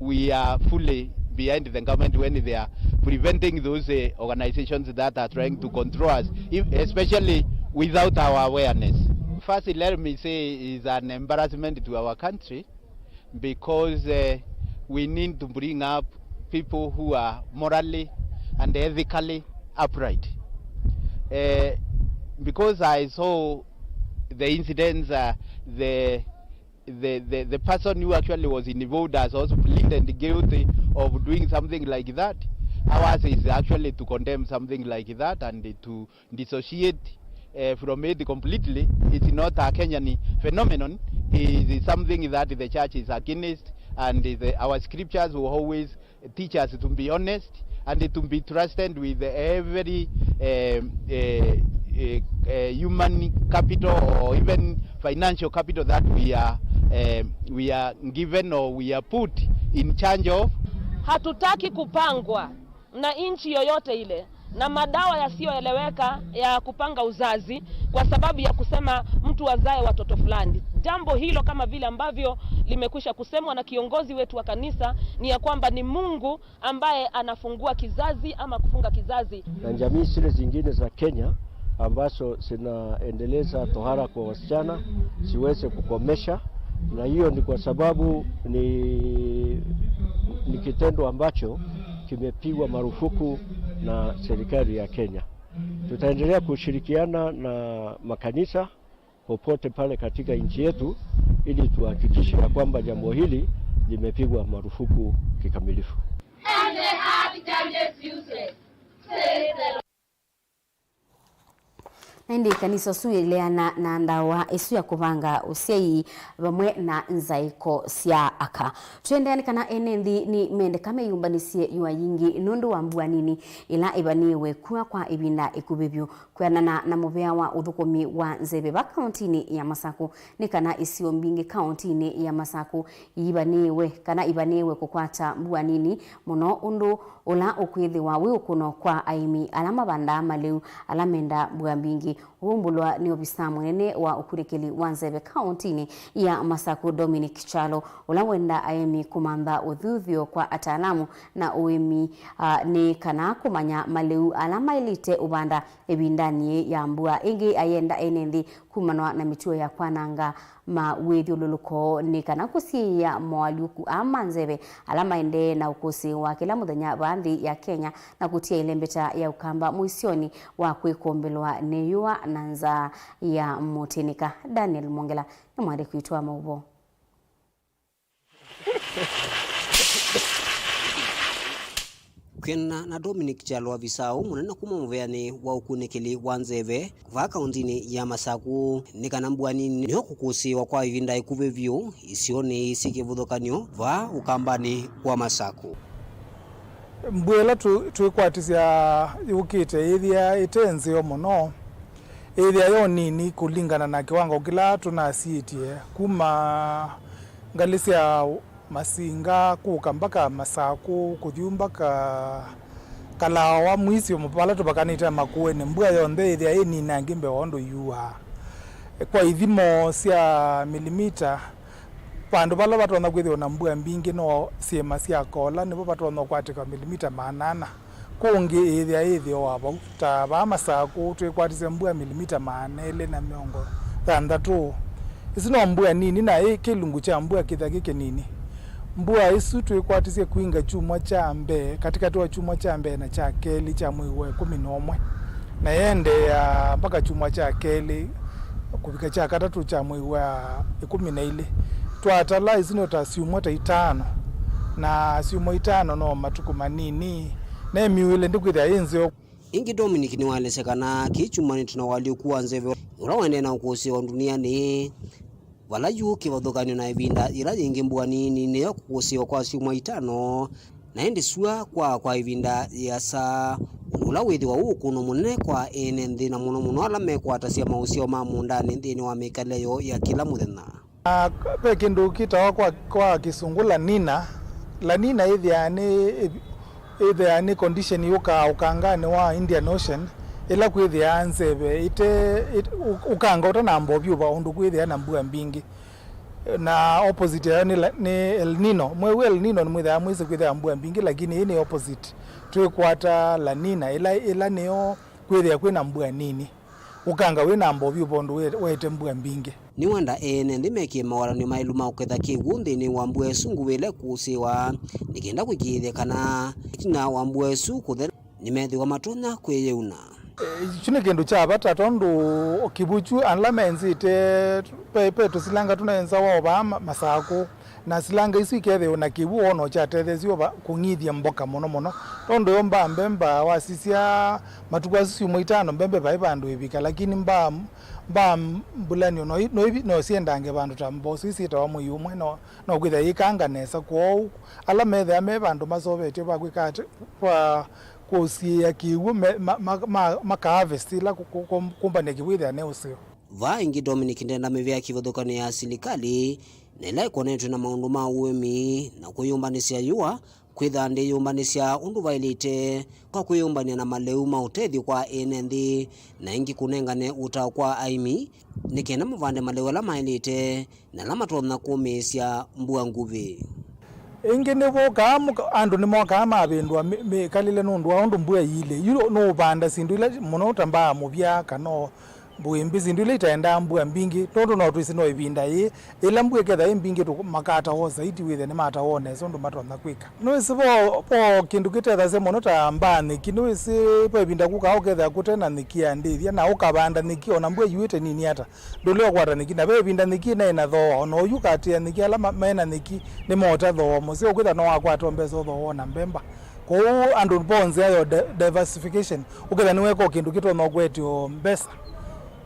we are fully behind the government when they are preventing those, eh, organizations that are trying to control us, if, especially without our awareness. First, let me say, is an embarrassment to our country because, eh, we need to bring up people who are morally and ethically upright. Eh, because I saw the incidents, uh, the, the, the, the person who actually was involved has also pleaded guilty of doing something like that. Ours is actually to condemn something like that and to dissociate, eh, from it completely. It's not a Kenyan phenomenon. It is something that the church is against, and the, our scriptures will always teach us to be honest and to be trusted with every, eh, eh, eh, eh, human capital or even financial capital that we are, eh, we are given or we are put in charge of. Hatutaki kupangwa na nchi yoyote ile na madawa yasiyoeleweka ya kupanga uzazi kwa sababu ya kusema mtu azae watoto fulani. Jambo hilo, kama vile ambavyo limekwisha kusemwa na kiongozi wetu wa kanisa, ni ya kwamba ni Mungu ambaye anafungua kizazi ama kufunga kizazi. Na jamii zile zingine za Kenya ambazo zinaendeleza tohara kwa wasichana ziweze kukomesha, na hiyo ni kwa sababu ni, ni kitendo ambacho kimepigwa marufuku na serikali ya Kenya. Tutaendelea kushirikiana na makanisa popote pale katika nchi yetu ili tuhakikishe ya kwamba jambo hili limepigwa marufuku kikamilifu. And the heart judges useless, says the Lord. Na ĩndĩ ĩkanisa ũsu ĩleana na ndawa ĩsu ya kũvanga ũsyai vamwe na nzaĩko sya aka. Tũendeea nĩ kana ene nthĩ nĩmendeka meyũmbanĩsye yũa yingĩ nũndũ wa mbua nini ĩla ĩvanĩĩwe kua kwa ĩvinda ĩkuvĩ vyũ. Kwĩanana na mũvea wa ũthũkũmi wa nzeve va kaũntinĩ ya Masakũ, nĩ kana isio mbingĩ kaũntinĩ ya Masakũ iivanĩĩwe kana ivanĩĩwe kũkwata mbua nini mũno, ũndũ ũla ũkwĩthĩwa wĩ ũkũno kwa aĩmi ala mavandaa malĩu ala mendaa mbua mbingĩ. Ũvumbũlwa nĩ ovisa mũnene wa ũkunĩkĩli wa nzeve kaũntinĩ ya Masakũ, Dominic Kyalo, ũla wendaa aĩmi kũmantha ũthuthyo kwa ataalamu na ũĩmi, ah, nĩ kana kũmanya malĩu ala maĩlĩte ũvanda ĩvindanĩ ya mbua. Ĩngĩ ayenda ene nthĩ kumanwa na mĩtuo ya kwananga mawĩthyũlũlũko nĩ kana kũsiĩĩa moalyũku aa ma nzeve ala maendee na ũkũsĩ wa kĩla mũthenya vaa nthĩ ya Kenya na kũtia ĩlembeta ya ũkamba mũisyonĩ wa kwĩkũmbĩlwa nĩ yũa na nzaa ya mũtĩnĩka. Daniel Mwongela nĩ mwandĩki witũ wa maũvoo. Kwĩanana na Dominic Kyalo, avisaa ũũ mũnene kuma mũvĩanĩ wa ũkunĩkĩli wa nzeve vaa kaũntĩnĩ ya Masaku, nĩ kana mbua nini nĩyo kũkũsĩĩwa kwa ĩvinda ĩkuvĩ vyũ isionĩ syĩ kĩvathũkany'o vaa ũkambanĩ wa Masaku. Mbua ĩla tũ-, twĩkwatĩsya yũkĩte yĩthĩaa ĩte nzeo mũno, yĩthĩa yo nini kũlingana na kĩwango kĩla tũnasiĩtye kuma ngalĩ sya Masinga kũka mpaka Masakũ, kũthi yu mpaka Kalawa, mwisyo vala tũvakanĩte Makueni. Mbua yonthe yĩthĩa yĩ ninangĩ mbee wa ũndũ yuaa. Kwa ithimo sya milimita, vandũ vala vatonya kwĩthĩwa na mbua mbingĩ no syĩma sya Kola, nĩvo vatonya ũkwatĩka milimita maana ana. Kũngĩ ĩĩthĩa yĩthĩo wa vau, ta vaa Masakũ twĩkwatisye mbua milimita maana elĩ na mĩongo thanthatũ. Ĩsu no mbua nini, na ĩ kĩlungu kya mbua kĩthakĩ kĩnini. Mbua ĩsu twĩkwatisye kwinga kyumwa kya mbee, katĩkatĩ wa kyumwa kya mbee na kya kelĩ kya mwei wa ĩkũmi na ũmwe, na yendeea mpaka kyumwa kya kelĩ kũvika kya katatũ kya mwei wa ĩkũmi na ilĩ. Twatala ĩsu no ta syumwa ta itano, na syumwa itano no matukũ manini. Ne myuĩle ndĩkwĩthĩa yĩ nzeo. Ĩngĩ, Dominic nĩwaelesya kana kĩĩ kyumanĩte na ũalyũku wa nzeve ũla waendee na ũkũsĩĩwa ndunianĩ, vala yu kĩvathũkany'o na ĩvinda yĩla yĩngĩ mbua nini nĩyo kũkũsĩĩwa kwa syumwa itano, na ĩndĩ sua kwa kwa ĩvinda yĩasa, ũndũ ũla wĩthĩwa wĩ ũkũno mũnene kwa ene nthĩ, na mũno mũno ala mekwatasya maũseo ma mũũndanĩ nthĩnĩ wa mĩkalĩle yoo ya kĩla mũthenya. Na ve kĩndũ kĩtawa kwa, kwa Kĩsũngũ La Nina. La Nina ĩthĩaa nĩ, ĩthĩaa nĩ condition yũkaa ũkanganĩ wa Indian Ocean, ĩla kwĩthĩaa nzeve ĩte, ĩte, ũ-, ũkanga ũtanamba ũvyũva ũndũ kwĩthĩaa na mbua mbingĩ. Na opposite yayo nĩ la, nĩ El Nino. Mweu El Nino nĩmwĩthĩaa mwĩsĩ kwĩthĩaa mbua mbingĩ, lakini ĩĩ nĩ opposite. Twĩkwata La Nina, ĩla, ĩla nĩyo kwĩthĩa kwĩna mbua nini. Ũkanga wĩ namba ũvyũva ũndũ we-, wete mbua mbingĩ. Nĩwenda ene nthĩ mekĩe mawatany'o maĩlu ma kũketha kĩw'ũ nthĩnĩ wa mbua ĩsu nguvĩ ĩla ĩkũsĩĩwa, nĩ kenda kũĩkĩĩthya kana ĩtina wa mbua ĩsu kũthela nĩmethĩwa matonya kwĩyĩuna. Eh, kyu nĩ kĩndũ kya vata tondũ kĩw'ũ kyu ala menzĩte, ve, ve tũsilanga tũnenzawa o vaa ma-, Masakũ. Na silanga isu ikethĩwa na kĩw'ũ, wona kyatetheesya ũva kũng'ithya mboka mũno mũno. Tondũ yo mbaa mbemba wasisya matukũ asu syumwa itano, mbemba vai vandũ ĩvika, lakini mbaa, mbaa mbulanĩo no i-, no ivi-, no syendange vandũ ta mboso ii syĩtawa mwei ũmwe, no, no kwĩthĩa yĩkanga nesa. Kwoou ala methĩa me vandũ masovetye va kwĩka ati, va kũsiĩĩa kĩw'ũ, me, ma, ma, ma, maka harvest ila kũ-, kũ-, kũ-, kũmbany'a kĩw'ũ ĩthĩa ne ũseo. Vaa ĩngĩ, Dominic ndenda mĩvĩa kĩvathũkany'o ya silikalĩ, na ĩla ĩkonetw'e na maũndũ ma ũĩmi na kwĩyũmbanĩsya yũa, kwĩtha ndĩyũmbanĩsya ũndũ vaĩlĩte kwa kwĩyũmbany'a na malĩu ma ũtethyo kwa ene nthĩ, na ĩngĩ kũnengane ũtao kwa aĩmi nĩ kenda mavande malĩu ala maĩlĩte na ala matonya kũmĩĩsya mbua nguvĩ. Ĩngĩ nĩvũkaa mũka-, andũ nĩmokaa mavĩndũa mĩ-, mĩkalĩle nũndũ wa ũndũ mbua iilye. Yu nũũvanda syĩndũ ila mũno ta mbaa mũvya kana mbũĩ mbĩ, syĩndũ ila itaendaa mbua mbingĩ, nũndũ no twĩsĩ no ĩvinda yĩĩ, ĩla mbua ĩketha ĩ mbingĩ, tũ-, makatawa zaidi, wĩthĩa nĩmatawa nesa ũndũ matonya kwĩka. Nĩwĩsĩ vo, vo kĩndũ kĩtethasya mũno ta mbaa nyeki, nĩwĩsĩ ve ĩvinda kũkaa ũkethĩa kũte na nyeki ya ndĩthya, na ũkavanda nyeki, ona mbua yuĩte nini ata, ndũlea ũkwata nyeki, na ve ĩvinda nyeki ĩnaĩ na thooa, ona oyu ũkatĩa nyeki, ala ma-, mena nyeki nĩmota thooa mũseo, ũkwĩthĩa no wakwata mbesa ũthooa na mbemba. Kwoou andũ vo nzĩa yo di-, diversification, ũkethĩa nĩweka o kĩndũ kĩtonya ũkwetyo mbesa,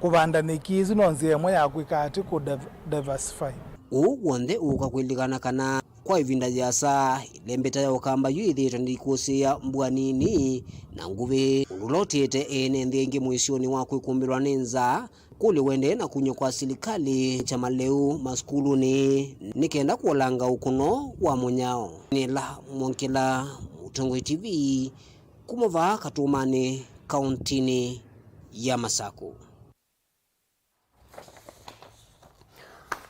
kũvanda nyeki, ĩsu no nzĩa ĩmwe ya kwĩka ati kũ div-, diversify. Ũu w'onthe ũũka kwĩlikana kana kwa ĩvinda yĩasa, ĩlembeta ya ũkamba yu yĩthĩĩtwe ndĩkũsĩĩa mbua nini na nguvĩ, ũndũ ũla ũtiĩte ene nthĩ aingĩ mũisyonĩ wa kwĩkumbĩlwa nĩ nzaa. Kũlyo wendee na kunywa kwa silikalĩ kya malĩu masukulunĩ nĩ kenda kũolanga ũkũno wa mũnyao. Nĩ la Mwongela, Mũtongoi T V, kuma vaa Katumanĩ, kauntinĩ ya Masakũ.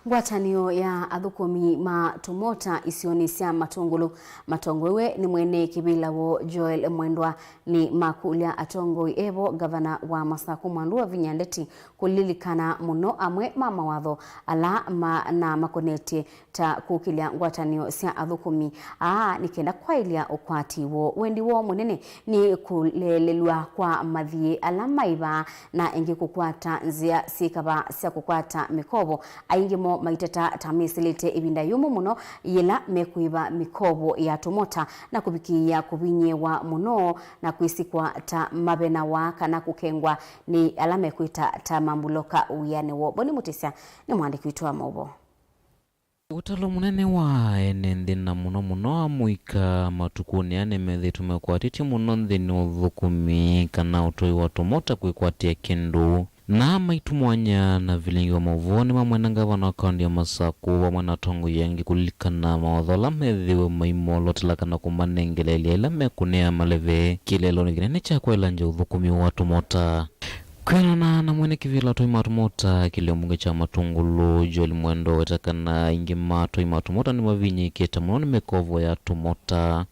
Ngwatanĩo ya athũkũmi ma tũmota isionĩ sya Matũngũlũ matongoew'e nĩ mwene kĩvĩla woo Joel Mwendwa nĩ makũlya atongoi evo, ngavana wa Masakũ Mwandu Wavinya Ndeti, kũlilikana mũno amwe ma mawatho ala manamakonetye ta kũkĩlya ngwatanĩo sya athũkũmi aa nĩ kenda kwaĩlya ũkwati woo. Wendi woo mũnene nĩ kũleelelw'a kwa mathiĩ ala maĩ vaa na ĩngĩ kũkwata nzĩa syĩ kavaa sya kũkwata mĩkovo, aingĩ moo Maiteta ta mesĩlĩte ĩvinda yũmũ mũno yĩla mekũĩva mĩkovo ya tũmota na kũvikĩĩa kũvinyĩĩwa mũno na kwĩsĩkwa ta mavenawa kana kũkengwa nĩ ala mekwĩta ta mambuloka wĩanĩ woo. Boni Mũtĩsya nĩ mũandĩki witũ wa maũvoo. Ũtalo mũnene wa ene nthĩ na mũno mũno amũika matukũnĩ aa nĩmethĩĩtwe mekwatĩtye mũno nthĩnĩ wa ũthũkũmi kana ũtũi wa tũmota kwĩkwatĩa kĩndũ. Na maitũ mwanya na vilingi wa maũvoo nĩ mamwe na ngavana wa kaũnti ya Masakũ vamwe na atongoi angĩ kũlilikana mawatho ala methĩwe maimolotela kana kũmanengeleelya ĩla mekũnea maleve kĩlelonĩ kĩnene kya kwaĩlangya ũthũkũmi wa tũmota. Kwĩanana na mwene kĩvĩla atũi ma tũmota kĩlio mbunge kya Matũngũlũ, Joel Mwenda, weta kana aingĩ ma atũi ma tũmota nĩmavinyĩĩkĩte mũno nĩ mĩkovo ya tũmota.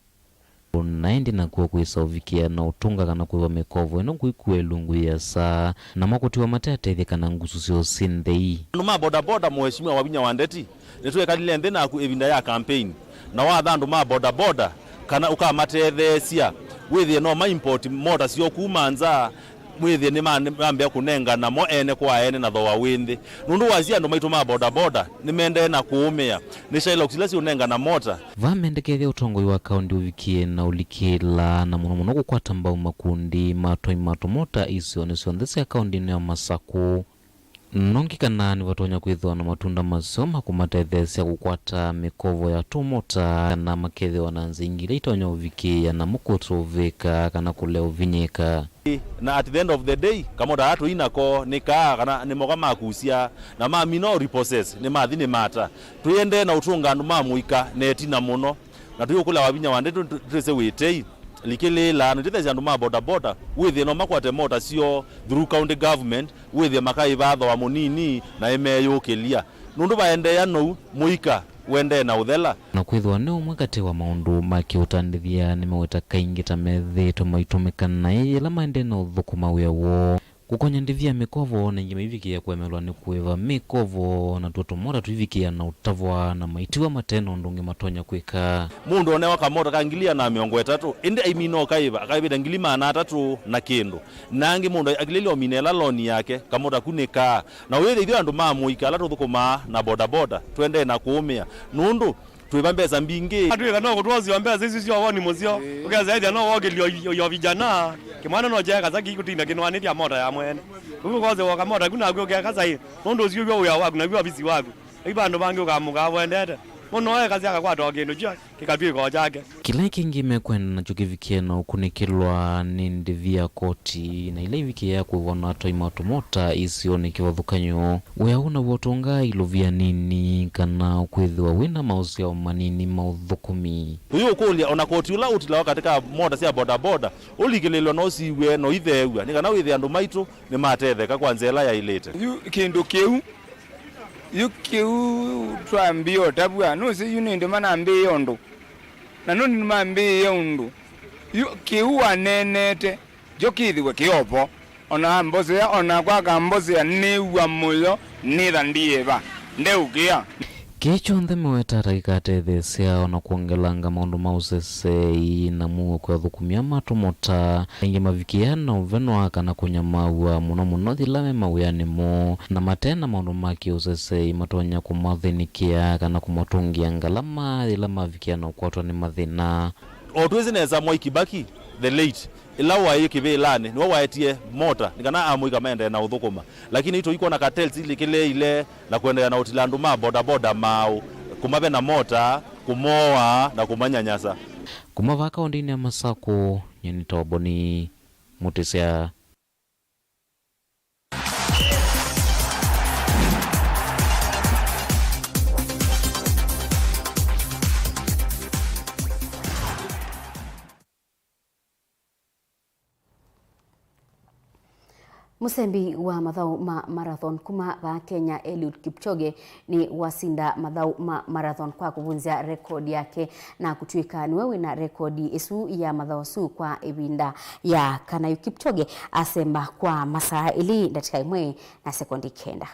Na ĩndĩ nakw'o kwĩsa ũvikĩa na ũtũnga kana kũĩva mĩkovo ĩno kwĩkua ĩlungu yĩasa, namo kũtiwa mate atethya kana ngusu syoo syĩ nthei. Andũ ma bodaboda, Mheshimiwa Wavinya wa Ndeti, nĩtwekalile nthĩ naku ĩvinda ya campaign, na watha andũ ma bodaboda kana ũkamatetheesya, wĩthĩe no ma import mota syoo kuma nza, wĩthĩe nĩmambĩa kũnengana mo ene kwa ene na thooa wĩ nthĩ. Nũndũ wasya andũ maitũ ma bodaboda nĩmendee na kũũmĩa, nĩ shylock ila siũnengana mota. Vamendekethya ũtongoi wa kaũnti ũvikĩe na ũlikĩla, na mũno mũno kũkwata mbau makundi ma atwai ma tũmota isionĩ syonthe sya kaũnti ĩno ya Masakũ. Nongi kana nĩvatonya kwĩthĩwa na matunda maseo ma kũmatetheesya kũkwata mĩkovo ya tũmota, kana makethĩwa na nzĩa ingĩ ila itonya ũvikĩĩa namo kũtũvĩka kana kũlea ũvinyĩĩka. Na at the end of the day, kamota aa tũinako nĩ kaa kana nĩ moka makusya na mamina o repossess, nĩ mathi nĩ mata. Tũiendee na ũtũnga andũ ma mũika na ĩtina mũno. Na tũyũkũlya Wavinya wa Ndeti tũ-, twĩsĩ wĩ tei, likĩlĩĩla, na ũtetheesya andũ ma bodaboda, wĩthĩe no makwate mota syoo through county government, wĩthĩe makaĩva thooa mũnini na ĩmeyũkĩlya. Nũndũ vaendeea nou, mũika wendee na ũthela. Na kwĩthĩwa nĩ ũmwe katĩ wa maũndũ ma kĩũtandĩthya nĩmeweta kaingĩ ta methĩĩtwe maitũmĩka naĩ yĩla maendee na ũthũkũma wĩa woo. Kũkonya ndĩvi ya mĩkovo, na aingĩ maivikĩĩa kũemelwa nĩ kũĩva mĩkovo, na tuo tũmota tũivikĩĩa na ũtavwa na maitiwa mate na ũndũ ũngĩ matonya kwĩka. Mũndũ onewa kamota ka ngili ĩana na mĩongo ĩtatũ, ĩndĩ aimina ũkaĩva, akaĩvĩte ngili maana atatũ na kĩndũ. Na angĩ mũndũ akilĩlya ũmina ĩla loni yake, kamota ku nĩ kaa. Na ũyĩthĩithyo andũ ma mũika ala tũthũkũmaa na bodaboda, twendee na kũũmĩa. Nũndũ twĩva mbesa mbingĩ. Atwĩka no kũtwosya mbesa isu sya woni mũseo. Ĩĩ. Ũkesa ethĩa no wokĩlio yo vijana. Kĩmwana no kyae kasa kĩkũtinda kĩnwanĩthya mota ya mwene. Ũu ũkose woka mota ku naku ũkeka saĩ. Nũndũ ũsu w'o wĩa waku na w'o ovisi waku. Ai vandũ vangĩ ũkamũkaa wendete. Mũno ekasya akakwata o kĩndũ kyo kĩkatw'ĩka o kyake. Kĩla kĩngĩ mekwenda nakyo kĩvikĩe na ũkunĩkĩlwa nĩ ndĩvi ya koti, na ila ivikĩĩa kũĩvwa na atwai ma tũmota isionĩ kĩvathũkany'o. Wĩa ũũ naw'o ũtũngaa ilovia nini kana kwĩthĩwa wĩ na maũsyao manini ma ũthũkũmi. Ũyũkũlya, o na koti ũla ũtilawa katĩ ka mota sya bodaboda ũlikĩlĩlwa no siw'e no itheew'a, nĩ kana wĩthĩe andũ maitũ nĩmatetheka kwa nzĩa ĩla yaĩlĩte. Yu kĩndũ kĩu, yu kĩu twambie ũtavw'a, nũsĩ yu nĩ ndĩ manambĩĩe ũndũ, na nũndũ nĩmambĩĩe ũndũ, yu kĩu waneenete, kyo kĩthĩwe kĩ o vo. O na ambosea, o nakwa akambosea, nĩw'a mũyo, nĩtha ndiĩva, ndeũkĩa. Kĩĩ kyonthe meweta ta kĩkatetheesya o na kwongelanga maũndũ ma ũsesei na mũuo kwĩ athũkũmi aa ma tũmota. Aingĩ mavikĩĩa na ũvenwa kana kũnyamaaw'a, mũno mũno yĩla me mawĩanĩ moo, na mate na maũndũ ma kĩ-ũsesei matonya kũmathĩnĩkĩa kana kũmatũngĩa ngalama yĩla mavikĩa na ũkwatwa nĩ mathĩna. O twĩsĩ nesa Mwai Kibaki, the late, ĩla waĩ kĩvĩlanĩ, nĩwe waetie mota, nĩ kana amũika maendee na ũthũkũma. Lakini tũikwona cartels ilikĩlĩĩile na kũendeea na ũtila andũ ma bodaboda maaũ, kũmave na mota, kũmooa, na kũmanyanyasa. Kuma vaa kaũndĩnĩ ya Masakũ, nyie nĩtawa Boni Mũtĩsya. Mũsembi wa mathaũ ma marathon kuma vaa Kenya, Eliud Kipchoge, nĩ wasinda mathaũ ma marathon kwa kũvunzya rekodi yake na kũtw'ĩka nĩwe wĩna rekodi ĩsu ya mathaũ asu kwa ĩvinda ya kana yu. Kipchoge asemba kwa masaa elĩ, ndatĩka ĩmwe na sekondi kenda.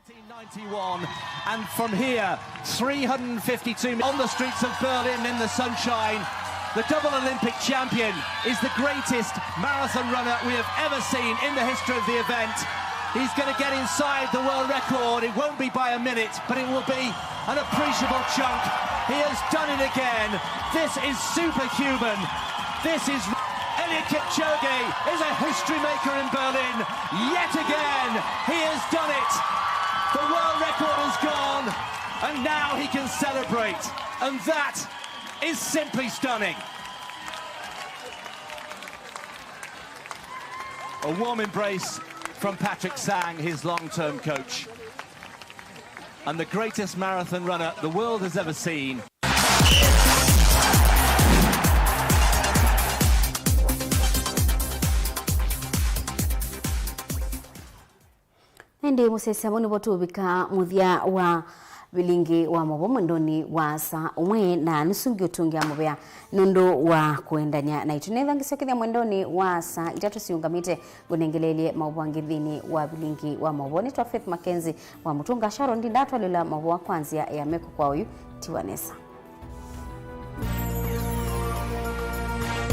Nineteen ninety-one, and from here, three hundred fifty-two on the streets of Berlin in the sunshine, the double Olympic champion is the greatest marathon runner we have ever seen in the history of the event. He's going to get inside the world record. It won't be by a minute, but it will be an appreciable chunk. He has done it again. This is superhuman. This is Eliud Kipchoge is a history maker in Berlin. Yet again, he has done it. The world record is gone, and now he can celebrate. And that is simply stunning. A warm embrace from Patrick Sang, his long-term coach, and the greatest marathon runner the world has ever seen. Ĩndĩ mũsyaĩĩsya, vau nĩvo tũũvika mũthya wa vilingi wa maũvoo mwendonĩ wa saa ũmwe na nusu. Ngĩũtũngĩa mũvea nũndũ wa kũendany'a naitũ. Nĩtha ngĩsyokethya mwendonĩ wa saa itatũ siũngamĩte, ngũnengeleelye maũvoo angĩ nthĩnĩ wa vilingi wa maũvoo. Nĩtwa Faith Mackenzie wa Mũtũnga. Sharon Ndindatwalĩla maũvoo kwa nzĩa ya meko kwa ũyu. Tiwa nesa.